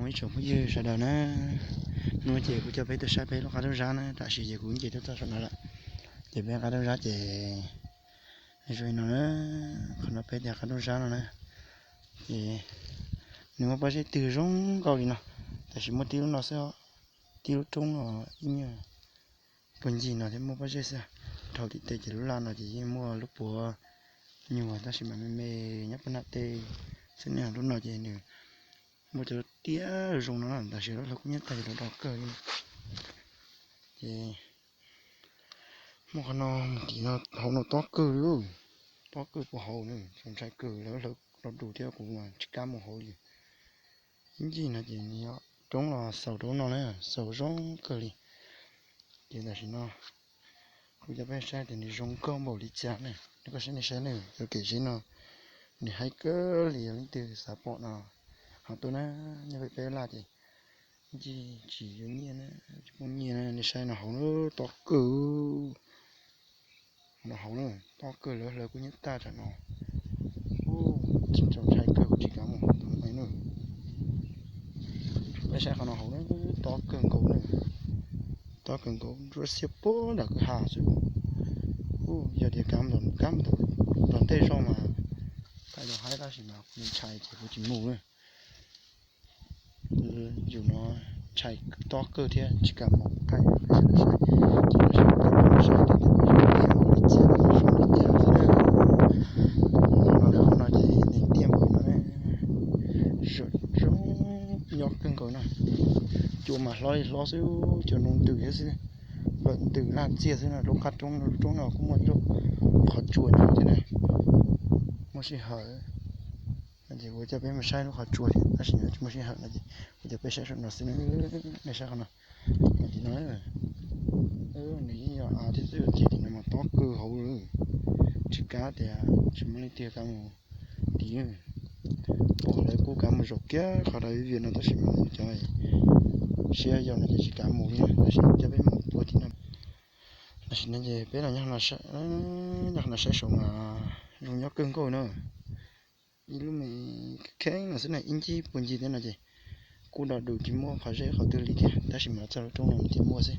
Ib tsoom phooj ywg sawv daws na, hnub no ces kuv coj peb tuaj saib peb lub qab dub zab na, tam sim ces kuv nce tuaj txog saum no lawm. Ces peb qab dub zab ces zoo li no na, qhov no peb tias qab dub zab no na. Ces nws muaj pob zeb twg zoo nkauj li no, tam sim muaj tib lub no xwb, tib lub roob no ib nyuag puag ncig no thiab muaj pob zeb xwb. Dhau tim tej ces lub laj no ces yeej muaj lub puav nyuag tab sis mas me me nyob puag nram tej xwb ne. Lub no ces nws muaj cov tiaj zoo no na, tab sis lawv kuj nyob tag ces lawv do kawg li. Ces muaj qhov no mus tim no hauv no tob kawg li, tob kawg puag hauv na, txaus ntshai kawg, lawv hlawv los du thiab kuv mas tsis kam mus hauv li. Ib ncig no ces nws yog roob los xaus rau no na, xaus zoo kawg li. Ces tam sim no kuv coj peb saib tias nws zoo nkauj npaum li cas ne, nej saib, nej saib ne, cov kev zeb no nws haib kawg li, yog leej twg xav pom no ho tuaj na, nyob pem peb laj ces ncig tsis yuav nyiaj na, tsis muaj nyiaj na, nej saib no hauv na, tob kawg. No hauv na, tob kawg, lawv hlawv kuj nyob tag tam no. Txaus ntshai kawg, kuv tsis kam mus tau na. Peb saib qhov no hauv na, tob kawg nkaus na, tob kawg nkaus, nruab xiab puag nram kwj ha xwb. Yog tias kam mus tom ntej zog mas thaij los haib tab sis mas kuv ntshai ces kuv tsis mus na. Yus no ntshai tob kawg thiab tsis kam mus thaij. Ces no seb peb saib tias zoo li cas, zoo li cas xwb. No lawm qhov no ces nws tiaj npaum no, zoo nyob kawg nkaus na. Cua mas hlob li hlob xwb, cua no ntws thiab xwb, lawm ntws laj txiaj xwb na. Lub qab roob, lub roob no kuj muaj ib lub qhov tsua nyob thiab na, muaj sij hawm no ces kuv coj peb mus saib lub qhov tsua thiab, tab sis tsis muaj sij hawm no ces kuv coj peb saib saum no xwb na. Nej saib qhov no, tim no nws yeej yog av thiab xwb, ces tim no mas tob kawg hauv lawm, tsis kam tias tsis muaj leej twg kam mus tim. Pom lawv kuj kam mus zaum kiag qhov ntawd ib vias no tab sis mas cov siab yau no ces tsis kam mus li na, tab sis coj peb mus puag tim no. Tam sim no ces peb los nyob qhov no saib saum mas zoo nyob kawg nkaus na. Ib lub me kheeb no xwb na, ib ncig puag ncig thiab no ces kuj do du tsis muaj qhov zeb qhov twg li thiab, tab sis mas txog lub roob no thiaj muaj xwb.